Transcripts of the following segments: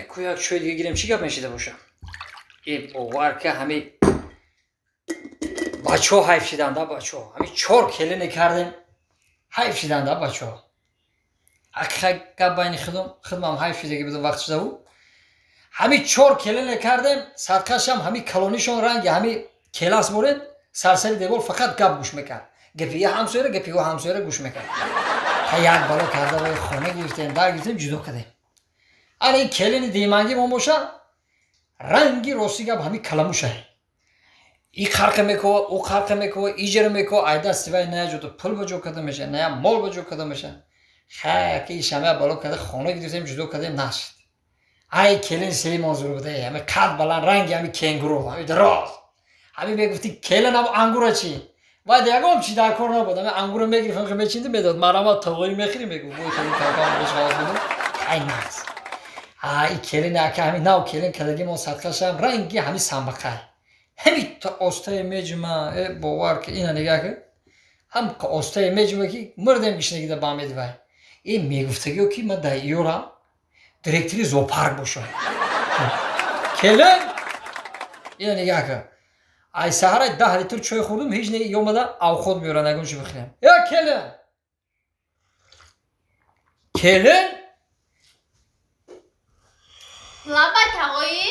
Ку як чой дига гирем, чӣ гап мешида боша? Э, бовар ка, ҳами бачаҳо ҳайф шиданда, бачаҳо. Ҳами чор келине кардем, ҳайф шиданда бачаҳо. Ҳақиқат гап байни худум, худмам ҳайф шидаги будум вақт шудаву. Ҳами чор келине кардем, садқашам ҳами калонишон ранги ҳами келас боред, сарсари девор фақат гап гӯш мекард. Гапи я ҳамсояра, гапи ӯ ҳамсояра гӯш мекард. Ха як бало карда вай хона гирифтем, дар гирифтем, ҷудо кардем. Ана ин келини димангимон боша, ранги рости гап ҳами каламуша. И қарқа мекова, ӯ қарқа мекова, иҷара мекова, ай дасти вай на ҷото пул ба ҷо карда меша, на мол ба ҷо карда меша. Ха ки ишама бало карда хона гирифтем, ҷудо кардем, нашид. Ай келин сеимон зур буда, ҳами қад баланд, ранги ҳами кенгуру, ҳами дароз. Ҳами мегуфти келин ҳам ангура чӣ? Вай ягон чи дар кор набуд, ҳами ангура мегирифт, ҳами мечинди, медод, марама тоғои мехӯри, мегуфт, бой хеле калкам беш ғалат будум. Ай нағз. Ай келин ака ҳами нав келин кардагимон садқашам ранги ҳами самбақай. Ҳами то остае меҷума, э бовар ки ина нигаҳ ки ҳам остае меҷума ки мурдем гишнагида бамед вай. Э мегуфтагиё ки ман дар иёрам директори зоопарк бошам. Келин ина нигаҳ ки ай саҳара 10 литр чой хӯрдум, ҳеҷ не ёмада авхот меёрад, ягон чи бихӯрем. Э келин! Келин! Лабай тағоӣ?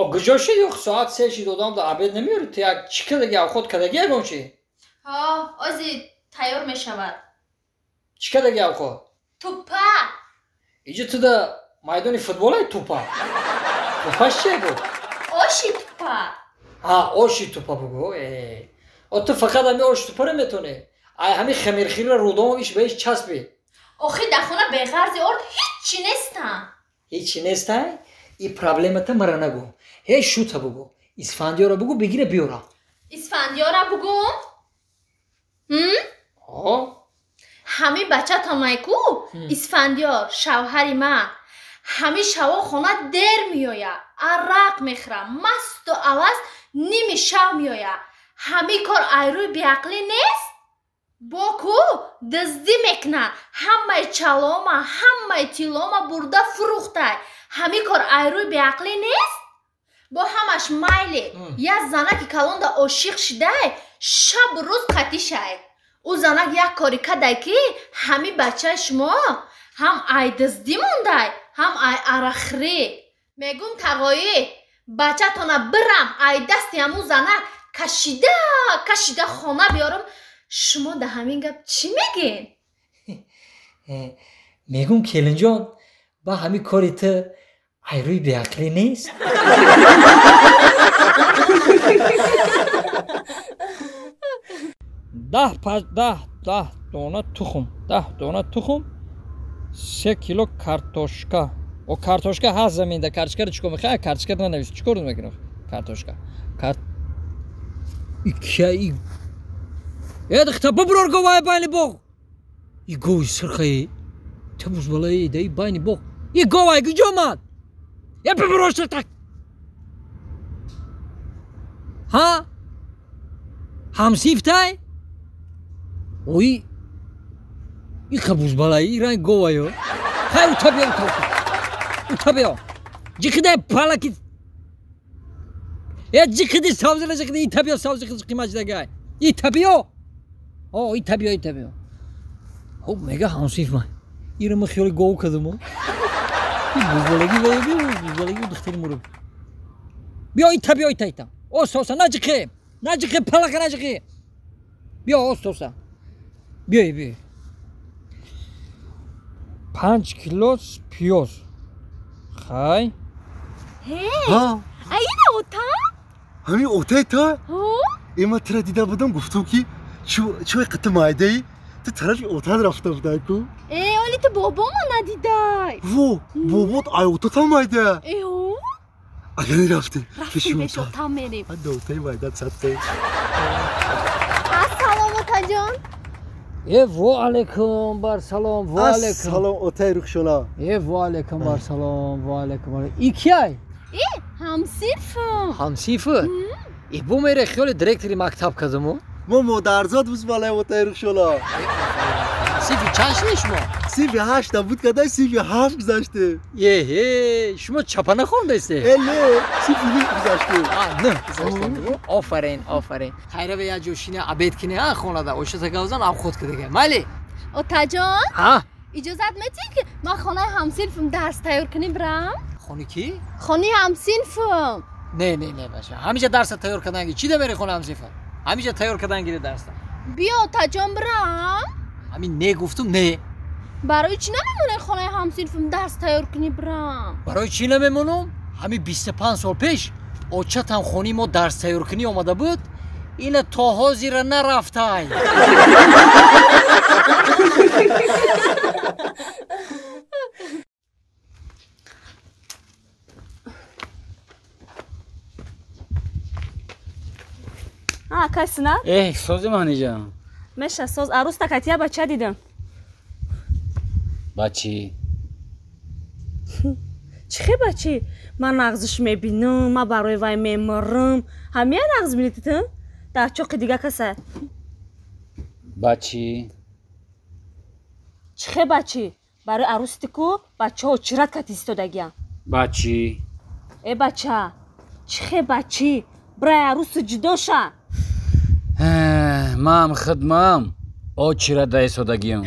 О куҷо шид? Ё соат се шид, одам да обед намеёрӣ, ту як чӣ кадаги авхот кадаги ягон чи? Ҳо, ози тайёр мешавад. Чӣ кадаги авхот? Тупа. Иҷо ту да майдони футболай тупа. Тупаш чие буд? Оши тупа. А, оши тупа бугу. Э. О ту фақат ҳами оши тупаро метонӣ. Ай ҳами хамирхирро рудом иш ба иш часпи. Охи дар хона беғарзи орд ҳиччи нестам. Ҳиччи нестай? И проблемата мара нагӯ. Ҳеҷ шута бугӯ. Исфандиёра бугӯ, бигира биёра. Исфандиёра бугӯм? Ҳо. Ҳами бачатонай ку, Исфандиёр, шавҳари ман. Ҳами шаво хона дер меояд, арақ мехӯрад, масту аласт ними шав меояд. Ҳами кор айрӯи беақлӣ нест? Бо ку дуздӣ мекунад, ҳамаи чалома, ҳамаи тиллома бурда фурӯхтай. Ҳами кор айрӯи беақлӣ нест? Бо ҳамаш майли, як занаки калонда ошиқ шидай, шабу рӯз қатишай. Ӯ занак як кори кадай ки ҳами бачаи шумо ҳам ай дуздӣ мондай, ҳам ай арақхӯрӣ. Мегӯм тағоӣ, бачатона бирам ай дасти ҳамун занак кашида кашида хона биёрам. Шумо дар ҳамин гап чӣ мегӯед? Мегӯм келинҷон, ба ҳамин кори ту айрӯи беақлӣ нест? Даҳ даҳ дона тухм, 10 дона тухм, 3 кило картошка. О картошка ҳаст заминда, картошкаро чӣ кор мекунӣ? Картошкаро нанавис, чӣ кор мекунӣ? Картошка. Икия э духта биброр говай байни боғ. И гови сирхаи. Та бузбалаи даи байни боғ. И говай куҷо омад? Э биброр так. Ҳа? Ҳамсифтай? Ой, иқа бузбалаи и ранг говайо. Хай ута биё, ута, ута. Ута биё. Ҷиқидай палаки. Э ҷиқиди савзира ҷиқиди ита биё савзи қиматшидагай. Ита биё. О, ита биё, ита биё. Хоб мега ҳамсиф ман. Ира ма хиёли гов кардам. И бузбалаги вай биё, бузбалаги духтари муруб. Биё ита биё, ита, ита. Оста, оста, наҷиқи. Наҷиқи, палака наҷиқи. Биё, оста, оста. Биёй, биёй. 5 кило пиёз. Хай. Ҳе, а ина ота? Ҳами отаи та? Э ман тура дида будам, гуфтам ки чӯй қити майдаи, ту тарафи отат рафта будай ку. Э, оли ту бобомо надидай. Во, бобот ай отатам майда. Э, ҳо? Агар рафтем. Рафтем пеш отам мерем. Отаи майда садқе. Ассалом отаҷон. Э во алейкум бар салом, во алейкум. Ассалом отаи Рухшона. Э во алейкум бар салом, во алейкум. И кияй? Э, ҳамсифам. Ҳамсифа? Э бо мере хиёли директори мактаб кардаму? Мо модарзод бузбалаи отаи Рухшона. Синфи чанд шуди шумо? Синфи 8 буд кадай, синфи 7 гузаштем. Еҳе, шумо чапа нахондаисте? Э, не, синфи 9 гузаштем. А, 9 гузаштем. Офарин, офарин. Хайра ба як ҷо шина обед кине, а хонада. Ошата гавзан обход кидага. Майли? Отаҷон? Ҳа? Иҷозат метиҳед ки ман хонаи ҳамсинфам дарс тайёр кунем бирам? Хони кӣ? Хонаи ҳамсинфам. Не, не, не, бача. Ҳамиҷа дарса тайёр кардан гир. Чӣ да мери хонаи ҳамсинфа? Ҳамиҷа тайёр кардан гири дарса. Биё, отаҷон, бирам. Ҳамин не гуфтум, не. Барои чӣ намемонӣ хонаи ҳамсинфам дарс тайёр кунӣ бирам? Барои чӣ намемонам? Ҳамин 25 сол пеш очатам хонаи мо дарс тайёркунӣ омада буд, ина то ҳозира нарафтай. Акай Сунат? Э, сози маниҷа. Меша соз арӯс такатия бача дидам. Бачи? Чӣ хе бачи? Ман нағзиш мебинам, ман барои вай мемирам. Ҳамия нағз бинӣ ту? Дар чоқи дига каса. Бачи? Чӣ хе бачи? Барои арӯсти ку бачаҳо чират кати истодагиям. Бачи? Э бача, чӣ хе бачи? Бирай арӯсу ҷудо ша. Мам хидмам очират да истодагиям.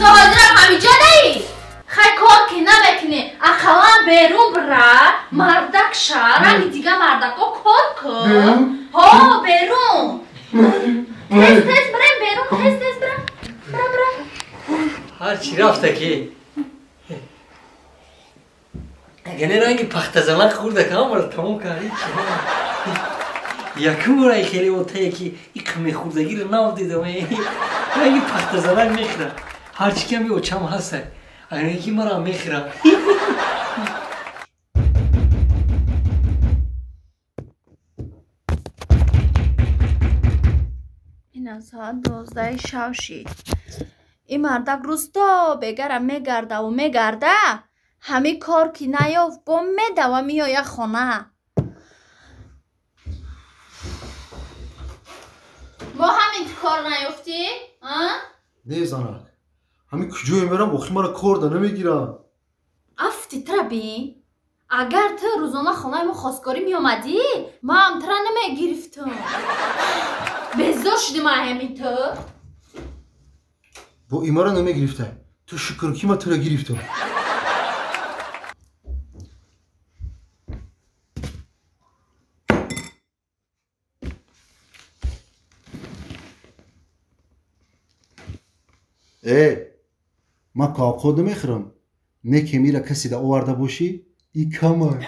То ҳозирам ҳамиҷо наӣ? Хай кор ки намекунӣ, ақаллан берун бира, мардак ша, ранги дига мардако кор кун. Ҳо, берун. Тез тез бирем берун, тез тез бира. Бира, бира. Ҳар чӣ рафта ки. Агане ранги пахтазалак хӯрда камара тамом кард. Якум бора хеле отае ки иқ мехӯрдагиро нав дидам. Ранги пахтазалак мехӯрад. Ҳарчи ки ҳами очам ҳаста, айне ки мара мехӯрад. Ина соат 12 шав шид. Ин мардак рӯз то бегара мегардаву мегарда, ҳамин кор ки наёфт, бо медава меояд хона. Бо ҳамин кор наёфтӣ? Не, занак. Ҳамин куҷое мерам, охир мара кор да намегирам. Афти тра бин. Агар ту рӯзона хонаи мо хостгорӣ меомадӣ, ман тра намегирифтам. Безор шудим аз ҳамин ту. Бо имара намегирифта. Ту шукр ки ман тура гирифтам. Э, ман кавқот намехӯрам. Не ки мира касе да оварда бошӣ, и камай.